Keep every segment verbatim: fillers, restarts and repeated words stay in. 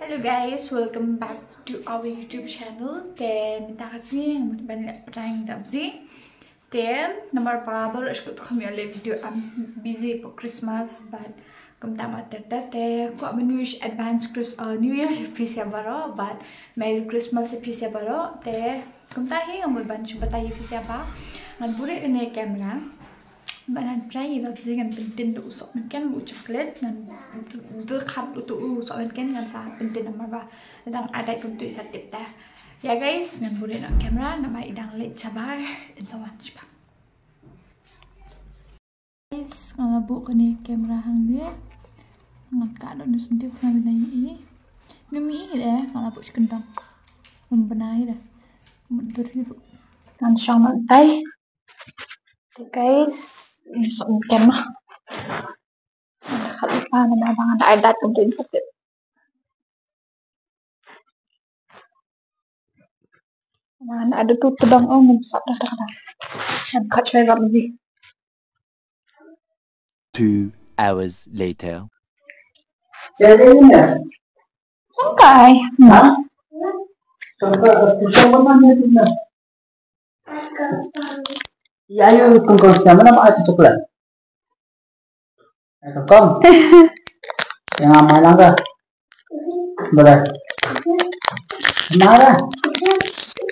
Hello guys, welcome back to our YouTube channel. Te mynta ka sngi nga mut ban leh prank da Bzi. Te namar ba baroh shi kut kham ïa leh video, I'm busy for Christmas, but kumta ma ter ter te kwah ban wish advance Chris, uh, New Year ïa phi sha baroh, but Merry Christmas ïa phi sha baroh. Te kumta hi nga mut ban shu batai ïa phi sha ba ngan buh ïa kane camera. Ba ngan try ïa Bzi ngan pyntin da u sohmynken u chocolate, ngan d-, d-, khat u tu u sohmynken ngan sa pyntin namar ba dang adai kumtu i sa tip ta. Ya guys, ngan buh ïa camera namar i dang leit shabar, in sa wan shabar. Guys, nga la buh kane camera hangne. Ngan ka don sendiri ngan bina i. Numi i deh, nga la buh shi kyndong. Ngan bina i deh. Mut dur i ruh. Ngan shong ngan tai. Guys, ini sok mungkin mah. Kalau lupa nama abang ada adat untuk input. Mana ada tu tebang, oh, ngumsap dah, dah, dah. Dan kat saya kat lebih. Two hours later. Sangkai. Ha? Sangkai, sangkai mana ni tu? Ya, ayo, tungkol siapa nama itu coklat? Ayo, tungkol. Yang amai langka. Boleh. Mara.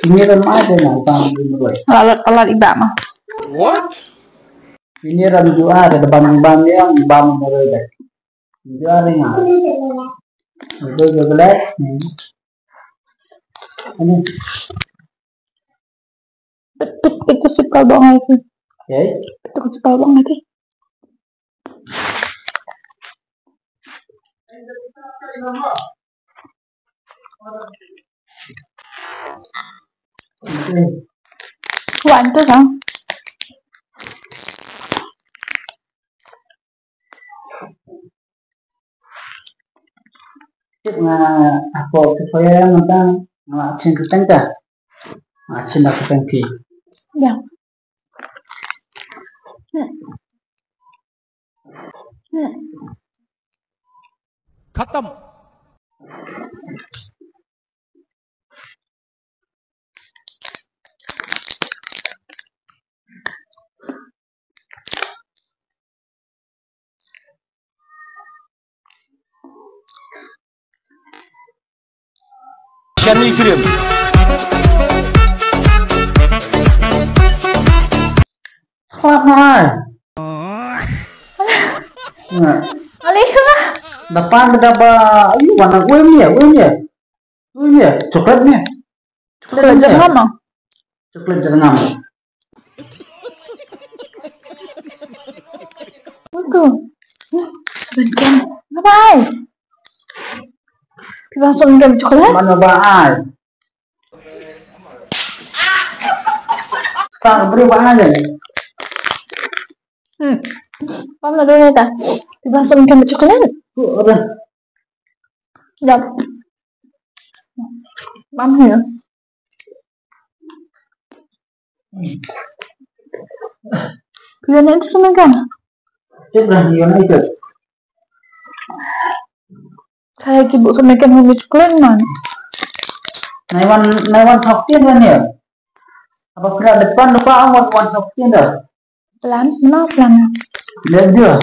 Ini dah mai deh, nang tang di mulut. Lalat, lalat ibak mah. What? Ini dah dua, ada bam, bam yang bam mulut deh. Dua ringa. Itu juga boleh. Ini. Pit, pit, pit, tu sipal bang ai tu. Okay. Pit, tu sipal bang ai tu. Wan tu kan. Tip nga, aku tu payah mentang nga chin kutang ta. Nga chin dah kutang pi. Ya. Khatam. Shani krim. Wah, hai. Nah. Alaikum. Dapat dapat. Ayo, mana gue ni ya, gue ni ya. Ui, ya, coklat ni. Coklat jengam ah. Coklat jengam. Betul. Bengkeng. Bye. Kita langsung minum coklat. Mana bye? Tak beri bye. Hmm. Kamu dah dengar tak? Kita langsung minum coklat. Ada. Jap. Bam hi. Phi ïoh na itu sumaikan? Tip dah ïoh na itu. Saya kibuk sumaikan humi coklat man. Nai wan, nai wan thok tin wan ya. Apa pernah depan lupa awak wan thok tin dah. Plan, no plan. Lihat dia.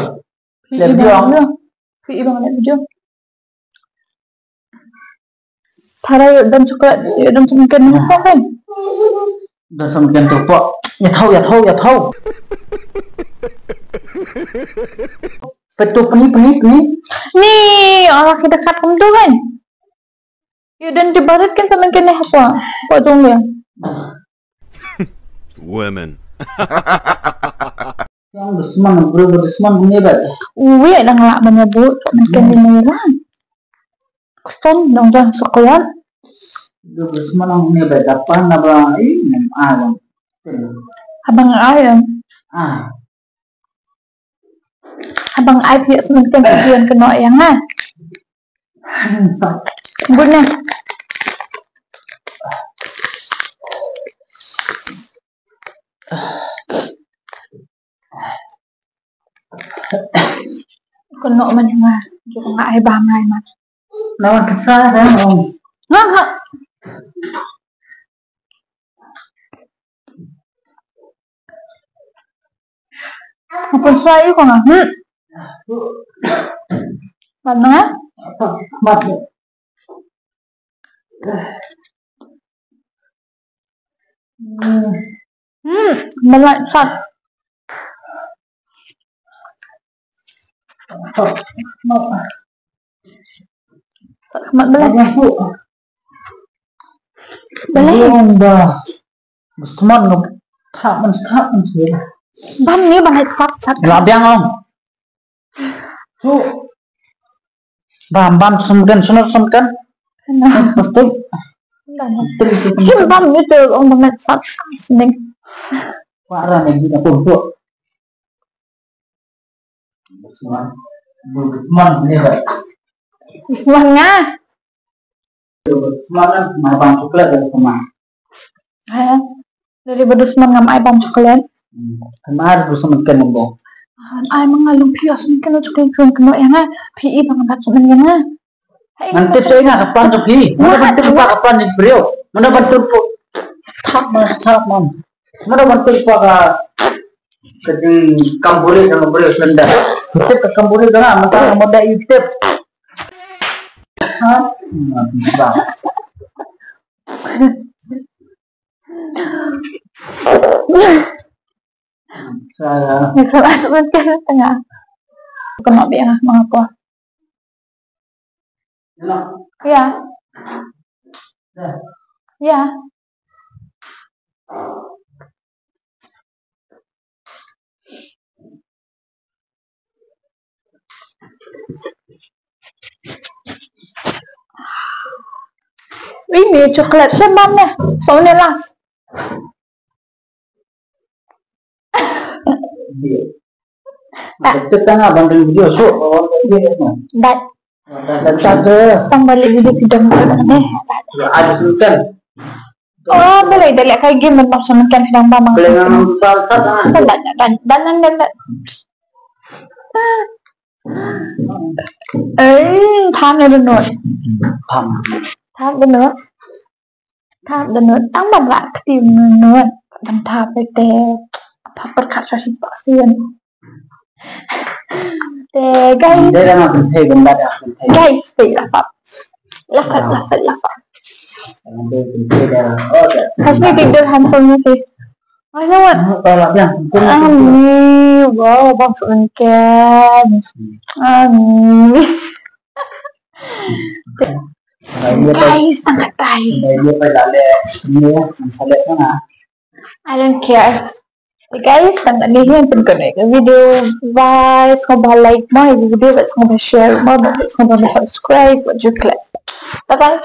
Lihat dia. Phi i bang leh video. Thara ïoh don coklat, ïoh don sumaikan ni pok kan. Don sumaikan tu pok. Ïa thaw, ïa thaw, ïa thaw. Petu peni, peni, peni. Ni, orang kita kat kum tu kan. Ïoh don di barat kan sumaikan ni apa? Apa dong dia? Women. Yang dusman, bro, dusman punya bat. Ui, dang lah banyak bu, sumaikan ni lah. Khuson dang jan sekolah. Duh, semalam ni ba dapat na ba, eh, nem alam. Abang alam. Ah. Abang ai phi semalam kan phi yang kena yang ah. Good na. Keno man nga, jong nga ai bam ngai man. Lawan sa da ong. Nga nga. Aku sa yu ko nga. Hmm. Mat nga? Mat. Hmm, balat sat. Sat khmat balat. Balat. Ba. Smat ngam thap man thap man sir. Bam ni balat sat sat. La biang ong. Su. Bam, bam, sumkan, sumkan, sumkan. Pasti. Sum bam ni tu, ong bam sat sning. Wara ni kita pun tu. Usman, Usman ni ba. Usman nga. Usman kan ma bam coklat dari kema. Ha. Dari ba Usman ngam ai bam coklat. Hmm. Kema Usman kan nembong. Ai mengalung phi Usman kan coklat phi kan ya nga. Phi i bang bat Usman ya nga. Ngan tip sa nga ka plan jong phi. Mano ban tip pa ka plan jong phi. Mano ban tip pa. Thap man, thap man. Mano ban tip pa ka, ka jingkam buri sama buri senda. Tip ka kam buri dong, mata ka moda i tip. Ha? Ngan tip ba. Sa. Ngan sa masuk ke tengah. Kena biar mengapa? Ya. Ya. Ini coklat seman ya. Soalnya las. Betul tengah banding video so. Bai. Bai. Tang balik video video ni. Ada sultan. Oh, boleh dah lihat kai game memang sama kan sedang bang. Boleh memang bangsat ah. Dan dan dan dan. Eh, tham ya benut. Tham. Tham benut. Thap da nut tang ban rah kti nut ban thap te. Apa perkat sa shisien. Te guys. Dia dah makan teh gambar dah. Guys, te la sat. La sat, la sat, la sat. Hasni tidur handsome ni te. Ayo wan. Ani, wow, bang sengken. Ani. Guys, sangat tai. I don't care. Guys, sangat ni yang penting ke video. Bye. Sngewbha like mo video, bye sngewbha share mo, bye sngewbha subscribe, bye. Bye bye.